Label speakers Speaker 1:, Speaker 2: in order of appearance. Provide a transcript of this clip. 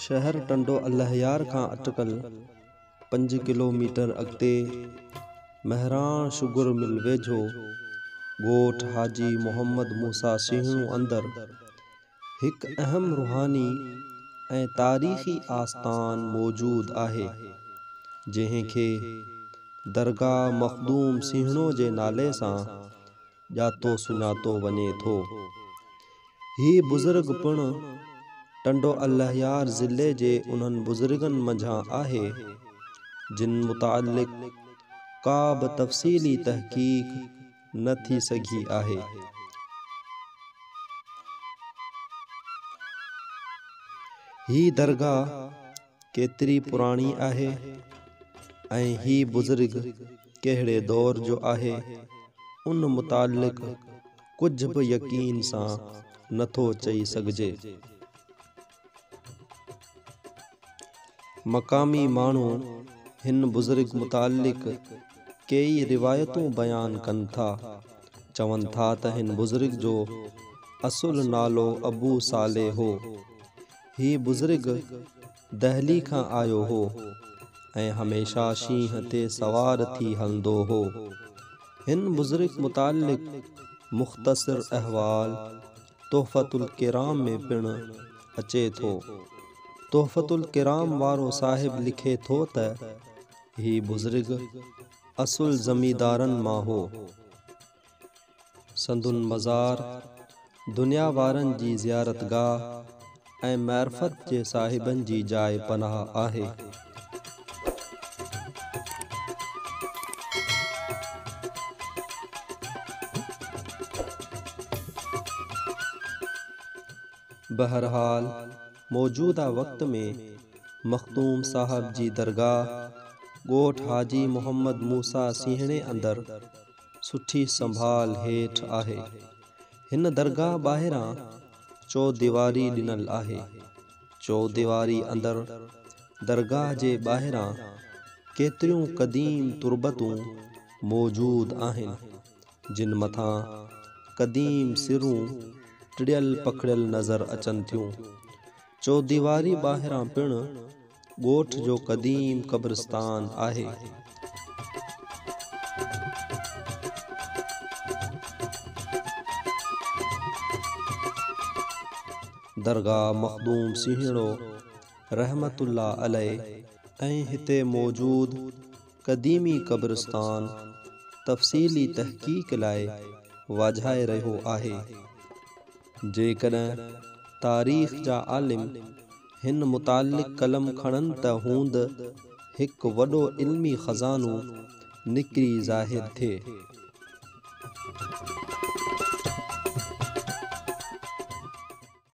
Speaker 1: شهر ٽنڊو الهيار کان اٽڪل 5 ڪلوميٽر اڳتي مهراڻ شگر مل ويجهو ڳوٺ حاجي محمد موسيٰ سيهڻو اندر هڪ اهم روحاني ۽ تاريخي آستان موجود آهي، جنهن کي درگاهه مخدوم سيهڻو جي نالي سان ڄاتو سڃاتو وڃي ٿو. هي بزرگ پڻ ٽنڊو الهيار ضلعي جي انهن بزرگن منجهان آهي، جن متعلق ڪا به تفصيلي تحقيق نه ٿي سگهي آهي. هي درگاهه ڪيتري پراڻي آهي ۽ هي بزرگ ڪهڙي دور جو آهي، ان متعلق ڪجهه به يقين سان نه ٿو چئي سگهجي. مقامي ماڻهو هن بزرگ متعلق ڪيئي روايتون بيان ڪن ٿا. چون ٿا ته هن بزرگ جو اصل نالو ابو صالح هو. هي بزرگ دهلي کان آيو هو ۽ هميشه شينهن تي سوار ٿي هلندو هو. هن بزرگ متعلق مختصر احوال تحفة الڪرام ۾ پڻ اچي ٿو. تحفة الڪرام وارو صاحب لکي ٿو ته هي بزرگ اصل زميندارن مان هو. سندن مزار دنيا وارن جي زيارتگاهه ۽ معرفت جي صاحبن جي جاء پناهه آهي. بهرحال موجوده وقت ۾ مخدوم صاحب جي درگاهه ڳوٺ حاجي محمد موسيٰ سيهڙي اندر سٺي سنڀال هيٺ آهي. هن درگاهه ٻاهران چوديواري ڏنل آهي. چوديواري اندر درگاهه جي ٻاهران ڪيتريون قديم تربتون موجود آهن، جن مٿان قديم سرون ٽڙيل پکڙيل نظر اچن ٿيون. چوديواري ٻاهران پڻ ڳوٺ جو قديم قبرستان آهي. درگاهه مخدوم سيهڙو رحمة الله عليه ۽ هتي موجود قديمي قبرستان تفصيلي تحقيق لاء واجهائي رهيو آهي. جيڪڏهن تاريخ جا عالم هن متعلق قلم کڻن ته هوند هڪ وڏو علمي خزانو نڪري ظاهر ٿئي.